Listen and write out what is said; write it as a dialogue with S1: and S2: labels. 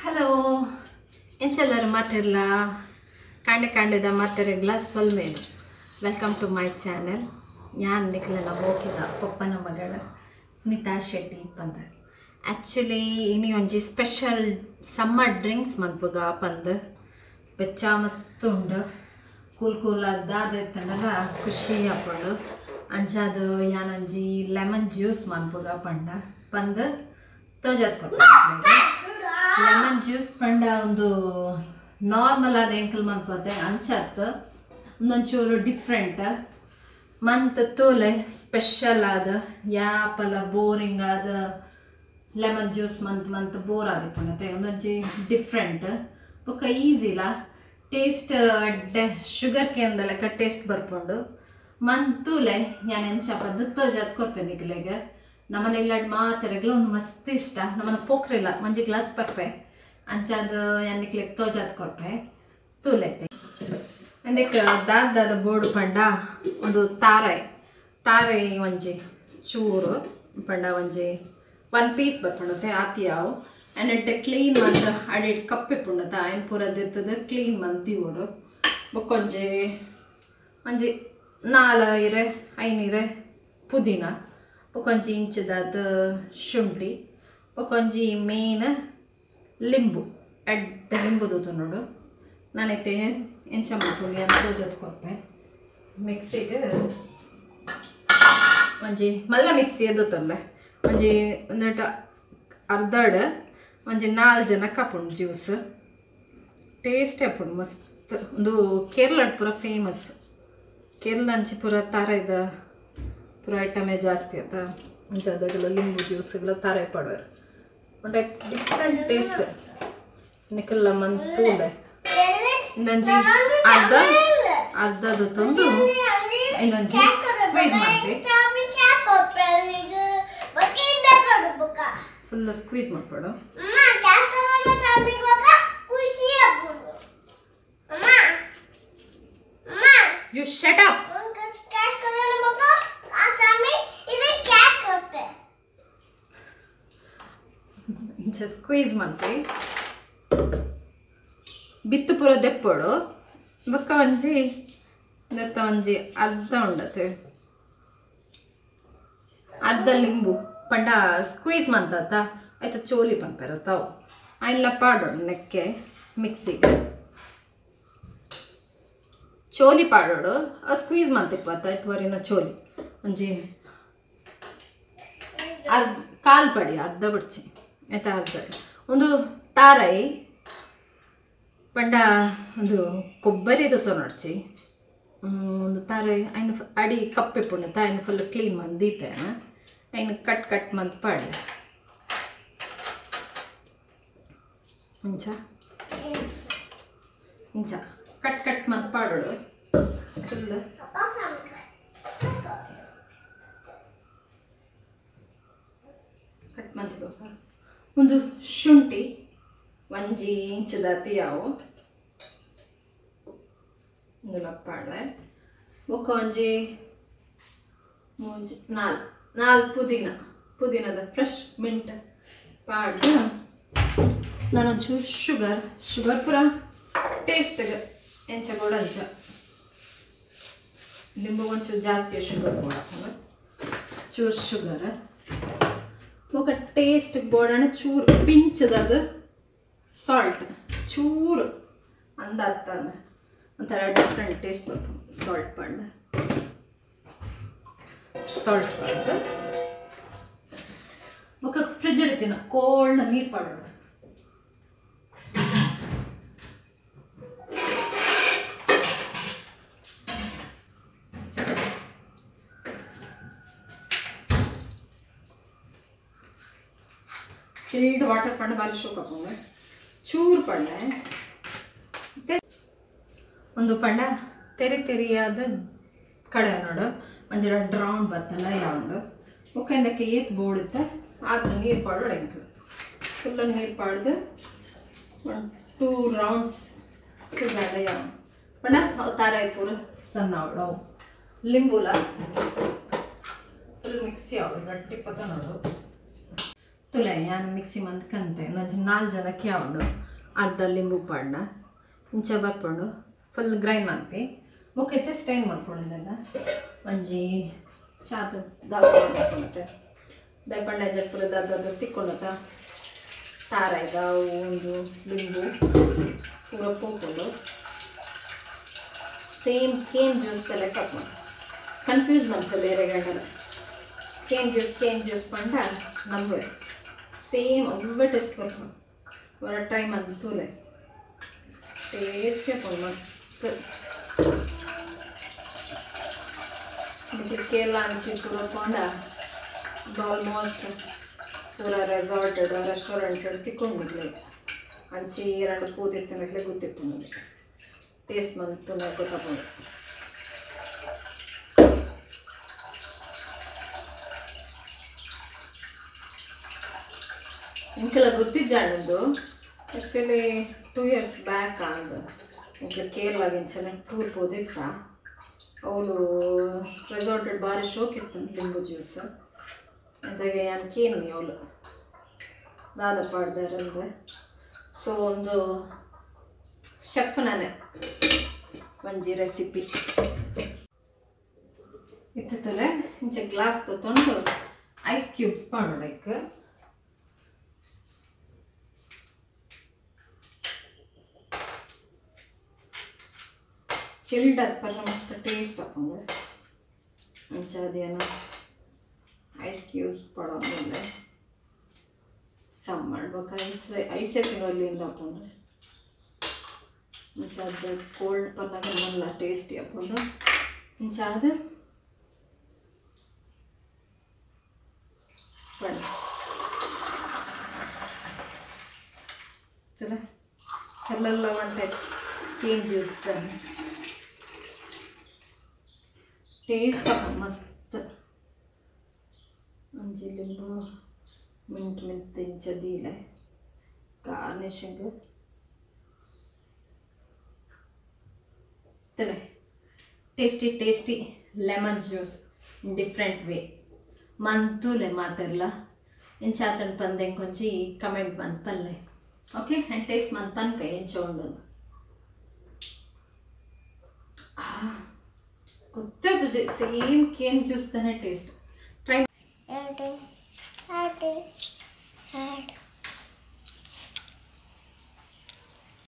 S1: Hello ಎಂಚೆಲ್ಲರೂ ಮಾತಿರಲ್ಲ ಕಾಂಡೆ ಕಾಂಡೆದ ಮಾತೆರೆಗ್ಲ ಸೊಲ್ಮೇನು. Welcome to my channel. ഞാൻ ನಿಖಲನ ಮೋಕಿದ ಪಪ್ಪನ ಮಗಳ ಸ್ಮಿತಾ ಶೆಟ್ಟಿ ಪಂದ್. ಆ್ಯಕ್ಚುಲಿ ಇನಿ ಒಂಜಿ ಸ್ಪೆಷಲ್ ಸಮ್ಮರ್ ಡ್ರಿಂಕ್ಸ್ ಮನ್ಪುಗ ಪಂದ್ ಬೆಚ್ಚ ಮಸ್ತ್ ಉಂಡು. ಕೂಲ್ ಕೂಲ್ ದಾದ ಎತ್ತಂಡಲ ಖುಷಿ ಆಪುಂಡು. ಅಂಚಾದ್ ಯಾನೊಂಜಿ ಲೆಮನ್ ಜ್ಯೂಸ್ ಮನ್ಪುಗ ಪಂಡ ಪಂದ್ ತೋಜಾದ್ ಕೊರ್ಪೆ. ಲೆಮನ್ ಜ್ಯೂಸ್ ಪಂಡ ಒಂದು ನಾರ್ಮಲ್ ಆದ ಎಂಕಲ್ ಮನ್ಪತೆ ಅಂಚತ್ ಒಂದೊಂಚೂರು ಡಿಫ್ರೆಂಟ್ ಮಂತ್ ತೂಲೆ ಸ್ಪೆಷಲ್ ಆದ ಯಾಪಲ ಬೋರಿಂಗ್ ಆದ ಲೆಮನ್ ಜ್ಯೂಸ್ ಮಂತ್ ಮಂತ್ ಬೋರ್ ಆದಿಪ್ಪುಂಡತೆ. ಒಂದೊಂಜಿ ಡಿಫ್ರೆಂಟ್ ಬೊಕ್ಕ ಈಸಿಲ ಟೇಸ್ಟ್ ಶುಗರ್ ಕೇನ್ ದ ಲೆಕ್ಕ ಟೇಸ್ಟ್ ಬರ್ಪುಂಡು. ಮಂತೂಲೆ ಯಾನ್ ಎಂಚ ಪಂದ್ ತೋಜಾದ್ ಕೊರ್ಪೆ ನಿಕ್ಲೆಗ್. ನಮನೆಲ್ಲಾಡ್ ಮಾತೆರೆಗ್ಲ ಒಂದು ಮಸ್ತ್ ಇಷ್ಟ. ನಮನ ಪೋಕ್ರಿಲ್ಲ ಒಂಜಿ ಗ್ಲಾಸ್ ಪರ್ಪೆ ಅಂಚಾದ್ ಯಾನ್ ನಿಕ್ಲೆಗ್ ತೋಜಾದ್ ಕೊರ್ಪೆ ತೂಲೆತ್ತೆ. ಅಂದಕ್ಕೆ ದಾದ ದಾದ ಬೋರ್ಡು ಪಂಡ ಒಂದು ತಾರೈ ತಾರೈ ಒಂಜಿ ಚೂರು ಪಂಡ ಒಂಜಿ ಒನ್ ಪೀಸ್ ಬರ್ಪುಂಡತೆ ಆತಿ ಯಾವು. ಆ್ಯಂಡ್ ಎಡ್ಡೆ ಕ್ಲೀನ್ ಮಂತ್ ಅಡಿಟ್ ಕಪ್ಪೆಪುಂಡತ ಆಯ್ನ ಪೂರ ದೆತ್ತದ ಕ್ಲೀನ್ ಮಂತ್ ದಿವೊಡು. ಬೊಕ್ಕೊಂಜಿ ಒಂಜಿ 4 ಇರೆ 5 ಇರೆ ಪುದೀನ, ಬೊಕ್ಕೊಂಜಿ ಇಂಚದಾದ ಶುಂಠಿ, ಬೊಕ್ಕೊಂಜಿ ಮೇನ್ ಲಿಂಬು ಎಡ್ಡೆ ಲಿಂಬು ದೂತು ನೋಡು. ನಾನೈತೆ ಎಂಚ ಮಲ್ಪುಂಡು ಅಂತ ತೋಜಾದ್ ಕೊರ್ಪೆ. ಮಿಕ್ಸಿಗೆ ಒಂಜಿ ಮಲ್ಲ ಮಿಕ್ಸಿ ಎದ್ದುತ್ತಲ್ಲ ಒಂಜಿ ಒಂದಟ ಅರ್ಧಡ್ ಒಂಜಿ 4 ಜನಕ್ಕೆ ಆಪುಂಡು ಜ್ಯೂಸ್. ಟೇಸ್ಟ್ ಆಪುಂಡು ಮಸ್ತ್. ಒಂದು ಕೇರಳ ಪೂರ ಫೇಮಸ್. ಕೇರಳ ಅಂಚಿ ಪೂರ ತಾರಾಯ್ದ ಪೂರ ಐಟಮೇ ಜಾಸ್ತಿ ಆತ. ಅಂಚಾದಾಗೆಲ್ಲ ಲಿಂಬು ಜ್ಯೂಸ್ಗೆಲ್ಲ ತಾರಾಯಿ ಪಾಡುವರು. ಒಂಟ ಡಿಫ್ರೆಂಟ್ ಟೇಸ್ಟ್ ನಿಕಲ್ಲ ಮಂತೂಲೆ. ಇನ್ನೊಂಜಿ ಅರ್ಧ ಅರ್ಧದು ತಂದು ಇನ್ನೊಂಜಿ ಸ್ಕ್ವೀಸ್ ಮಾಡ್ತೆ. ಫುಲ್ ಸ್ಕ್ವೀಸ್ ಮಾಡ್ಕೊಡು. You shut up. ಇಂಚ ಸ್ಕ್ವೀಸ್ ಮಾಡ್ತಿ ಬಿತ್ತು ಪೂರ ದೆಪ್ಪೊಡು. ಬೊಕ್ಕ ಒಂಜಿ ದೆತ್ತ ಒಂಜಿ ಅರ್ಧ ಉಂಡತೆ ಅರ್ಧ ಲಿಂಬು ಪಂಡ ಸ್ಕ್ವೀಸ್ ಮಂತಾತ ಆಯ್ತು ಚೋಲಿ ಪನ್ಪೆರ ತಾವು ಆಯ್ಲ ಪಾಡೋಡು ನೆಕ್ಕೆ ಮಿಕ್ಸಿಗೆ ಚೋಲಿ ಪಾಡೋಡು. ಆ ಸ್ಕ್ವೀಸ್ ಮಂತಿಪ್ಪತ್ತ it ವರಿನ ಚೋಲಿ ಒಂಜಿ ಅರ್ಧ ಕಾಲು ಪಡಿ ಅರ್ಧ ಬಿಡ್ಚಿ ಆಯ್ತಾ ಅರ್ಧ. ಒಂದು ತಾರೈ ಪಂಡ ಒಂದು ಕೊಬ್ಬರಿದು ತೊನೊಡ್ಚಿ ಒಂದು ತಾರೈ ಐನು ಅಡಿ ಕಪ್ಪೆಪ್ಪುಂಡತ ಐನು ಫುಲ್ ಕ್ಲೀನ್ ಮಂದೀತೆ ಐನು ಕಟ್ ಕಟ್ ಮಂತ್ ಪಾಡಿ ಇಂಚ ಇಂಚ ಕಟ್ ಕಟ್ ಮಂತ್ ಪಾಡೋಡು ಫುಲ್. ಕಟ್ ಮಂತ್ ಒಂದು ಶುಂಠಿ ಒಂಜಿ ಇಂಚದಾತಿ ಯಾವು ಪಾಡ್ಲೆ. ಬೊಕ್ಕ ಒಂಜಿ 3 4 4 ಪುದೀನ ಪುದೀನದ ಫ್ರೆಶ್ ಮಿಂಟ್ ಪಾಡ್ದು ನಾನೊಂಚೂರು ಶುಗರ್ ಶುಗರ್ ಪೂರ ಟೇಸ್ಟ್ಗೆ ಎಂಚ ಬೋಡ ಅಂಚ ಲಿಂಬು ಒಂಚೂರು ಜಾಸ್ತಿ ಶುಗರ್ ಬೋಡ ಚೂರು ಶುಗರ್ ಬೊಕ್ಕ ಟೇಸ್ಟ್ಗೆ ಬೋಡೋಣ ಚೂರು ಪಿಂಚದದು ಸಾಲ್ಟ್ ಚೂರು ಅಂದಾಗ್ತದೆ ಒಂಥರ ಡಿಫ್ರೆಂಟ್ ಟೇಸ್ಟ್ ಬರ್ಪುಂಡು. ಸಾಲ್ಟ್ ಪಂಡ ಸಾಲ್ಟ್ ಪಂಡ ಬೊಕ್ಕ ಫ್ರಿಜ್ ಇಡ್ತೀನ ಕೋಲ್ಡ್ ನೀರು ಪಾಡೋಣ. ಚಿಲ್ಡ್ ವಾಟರ್ ಪಂಡ ಬಾರಿ ಶೋಕ್ ಆಪುಂಡು. ಚೂರು ಪಂಡೆ ಒಂದು ಪಂಡ ತೆರಿ ತೆರಿಯಾದ ಕಡೆ ನೋಡು ಒಂಜಿ ರಡ್ಡ್ ರೌಂಡ್ ಬತ್ತಂಡ ಯಾವುಂಡು. ಬೊಕ್ಕ ಇಂದಕ್ಕೆ ಏತ್ ಬೋಡುತ್ತೆ ಆತ ನೀರು ಪಾಡೋಡು. ಎಂಕ್ ಫುಲ್ ನೀರು ಪಾಡ್ದು ಒಂದು 2 ರೌಂಡ್ಸ್ ತಿರ್ಗಾಡ ಯಾವ ಪಂಡ ಅವು ತಾರಾಯಿ ಪೂರ ಸಣ್ಣ ಅವಳು ಅವು ಲಿಂಬುಲ ಫುಲ್ ಮಿಕ್ಸಿ ಅವಳು ಗಟ್ಟಿ ಪತ್ತ ನೋಡು. ತುಲೆ ಯಾನ್ ಮಿಕ್ಸಿ ಮಂತ್ ಕಂತೆ ಒಂಜಿ 4 ಜನಕ್ಕೆ ಆವುಂಡು ಅರ್ಧ ಲಿಂಬು ಪಾಡ್ನ ಇಂಚ ಬರ್ಪುಂಡು ಫುಲ್ ಗ್ರೈಂಡ್ ಮನ್ಪಿ ಬೊಕ್ಕ ಸ್ಟೈನ್ ಮನ್ಪೊಡು ಒಂಜಿ ಚಾತ ದಾಲ್ಪುಂಡು ದಯಪಂಡ ಪೂರ ದಾದ ತಿಕ್ಕೊಂಡತ ತಾರಾಯ್ದ ಒಂದು ಲಿಂಬು ಪೂರ ಪೋಪುಂಡು ಸೇಮ್ ಕೇನ್ ಜ್ಯೂಸ್ ಲೆಕ್ಕ ಕನ್ಫ್ಯೂಸ್ ಮಂತಲ್ಲ ಎರೆಗಂಡಲ ಕೇನ್ ಜ್ಯೂಸ್ ಪಂಡ ನಂಬುವೆ ಸೇಮ್ ಅವ್ವೆ ಟೇಸ್ಟ್ ಬರ್ಪುಂಡು ವರ ಟ್ರೈ ಮಂತ್ ತೂಲೆ ಟೇಸ್ಟ್ ಆಪುಂಡು ಮಸ್ತ್ ಕೇರಳ ಅಂಚಿ ಪೂರ ಪೋಂಡ ಆಲ್ಮೋಸ್ಟ್ ಪೂರ ರೆಸಾರ್ಟ್ ರೆಸ್ಟೋರೆಂಟ್ ತಿಕ್ಕೊಂಡ್ಬಿಡ್ಲಿ ಅಂಚಿ ಎರಡು ಪೂದಿತ್ತನಕ್ಲೆ ಗೊತ್ತಿಪ್ಪುಂಡು ಟೇಸ್ಟ್ ಮಂತು ಗೊತ್ತಾಪುಂಡು ಇಂಕೆಲ್ಲ ಗೊತ್ತಿಜ್ಜಾಂಡು ಆ್ಯಕ್ಚುಲಿ 2 years back ಅಂದು ಇಂಕ್ಲೆ ಕೇರಳಗೆ ಇಂಚನೆ ಟೂರ್ ಪೋದಿತ್ತ ಅವಳು ರೆಸಾರ್ಟ್ ಭಾರಿ ಶೋಕಿತ್ತು ಲಿಂಬು ಜ್ಯೂಸ್ ಅಂತಾಗೆ ಯಾನ್ ಕೇನಿ ಅವಳು ದಾದ ಪಾಡ್ದಾರಂದೆ ಸೊ ಒಂದು ಶೆಫ್ನೇ ಒಂಜಿ ರೆಸಿಪಿ ಇತ್ತಲೆ ಇಂಚ ಗ್ಲಾಸ್ ತೊಗೊಂಡು ಐಸ್ ಕ್ಯೂಬ್ಸ್ ಪಾಡೋಡೈಕ್ ಚಿಲ್ಡ್ ಅಪ್ಪರ ಮಸ್ತ್ ಟೇಸ್ಟ್ ಆಪುಂಡು ಇಂಚ ಅದೇನ ಐಸ್ ಕ್ಯೂಬ್ಸ್ ಪಾಡೋಂದ್ರೆ ಸಮ್ಮರ್ ಬೊಕ್ಕ ಐಸ್ ಐಸೇ ತಿನ್ನೋಲ್ಲಿಂದ ಆಪುಂಡು ಇಂಚ ಅದು ಕೋಲ್ಡ್ ಪನ್ನಾಗ ಮಲ್ಲ ಟೇಸ್ಟಿ ಆಪುಂಡು ಇಂಚ ಅದು ಪಡ ಚಲ ಎಲ್ಲ one type cane juice taste ಮಸ್ತ್ ಒಂಜಿ ಲಿಂಬು ಮಿಂಟ್ ಮಿಂತ್ ಇಂಚ ದೀಲೆ ಗಾರ್ನಿಶಿಂಗ್ ತಲೆ tasty tasty lemon juice different way ಮಂತೂಲೆ ಮಾತಿರ್ಲ ಇಂಚಾತಂಡ್ ಪಂದೆ ಕೊಂಚಿ ಕಮೆಂಟ್ ಮಂತ್ ಪಲ್ಲೆ ಓಕೆ ಆ್ಯಂಡ್ ಟೇಸ್ಟ್ ಮಂತ್ ಪನ್ಪೆ ಇಂಚ ಉಂಡು ಗೊತ್ತೇ ಬುಜೆ ಸೇಮ್ ಕೇನ್ ಜ್ಯೂಸ್ ತಾನೆ ಟೇಸ್ಟ್ ಟ್ರೈ.